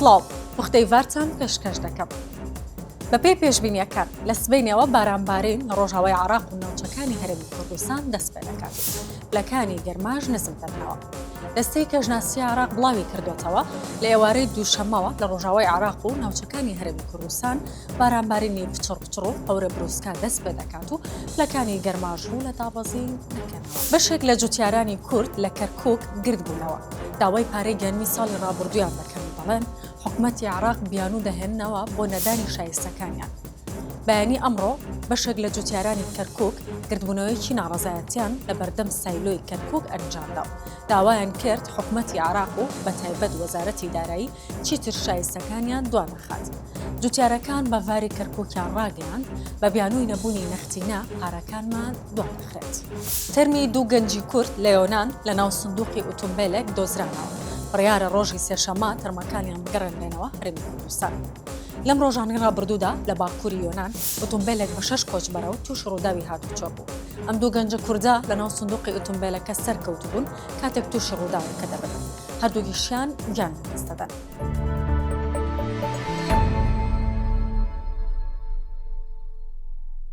سڵاو، پوختەی ڤارتان پێشکەش دەکەم. بەپێی پێشبینییەکان، لە سبەینێوە بارانبارین لە ڕۆژاوای عێراق و ناوچەکانی هەرێمی کوردستان دەست پێدەکات و پلەکانی گەرماش نزم دەبنەوە. دەستەی کەشناسی عێراق بڵاوی کردووەتەوە، لە ئێوارەی دووشەممەوە لە ڕۆژاوای عێراق و ناوچەکانی هەرێمی کوردستان بارانبارینی پچڕ پچڕ و هەورە بروسکە دەست پێدەکات و پلەکانی گەرماش ڕوو لە دابەزین دەکەن. بەشێک لە جوتیارانی کورد لە کەرکوک گردبوونەوە، داوای پارەی گەنمی ساڵی ڕابردوویان دەکەن و دەڵێن، حکومەتی عێراق بیانوو دەهێننەوە بۆ نەدانی شایستەکانیان. بەیانی ئەمڕۆ بەشێک لە جوتیارانی کەرکوک گردبوونەوەیەکی ناڕەزایەتیان لە بەردەم سایلۆی کەرکوک ئەنجامدا و داوایان کرد حکومەتی عێراق و بەتایبەت وەزارەتی دارایی چیتر شایستەکانیان دوانەخات. جوتیارەکان بە ڤاری کەرکوکیان ڕاگەیاند، بە بیانووی نەبوونی نەختینە پارەکانمان دوادەخرێت. تەرمی دوو گەنجی کورد لە یۆنان لەناو سندوقی ئوتومبێلێک دۆزرانەوە، بڕیارە ڕۆژی سێشەممە تەرمەکانیان بگەڕێنرێنەوە هەرێمی کوردستان. لەم ڕۆژانەی ڕابردوودا لە باکووری یۆنان ئوتومبێلێک بە شەش کۆچبەرەوە تووشی ڕووداوی هاتوچۆ بوو. ئەم دوو گەنجە کوردە لەناو سندوقی ئوتومبێلەکە سەرکەوتبوون کاتێک تووشی ڕووداوەکە دەبن. هەردووکیشیان گیان لەدەست دەدەن.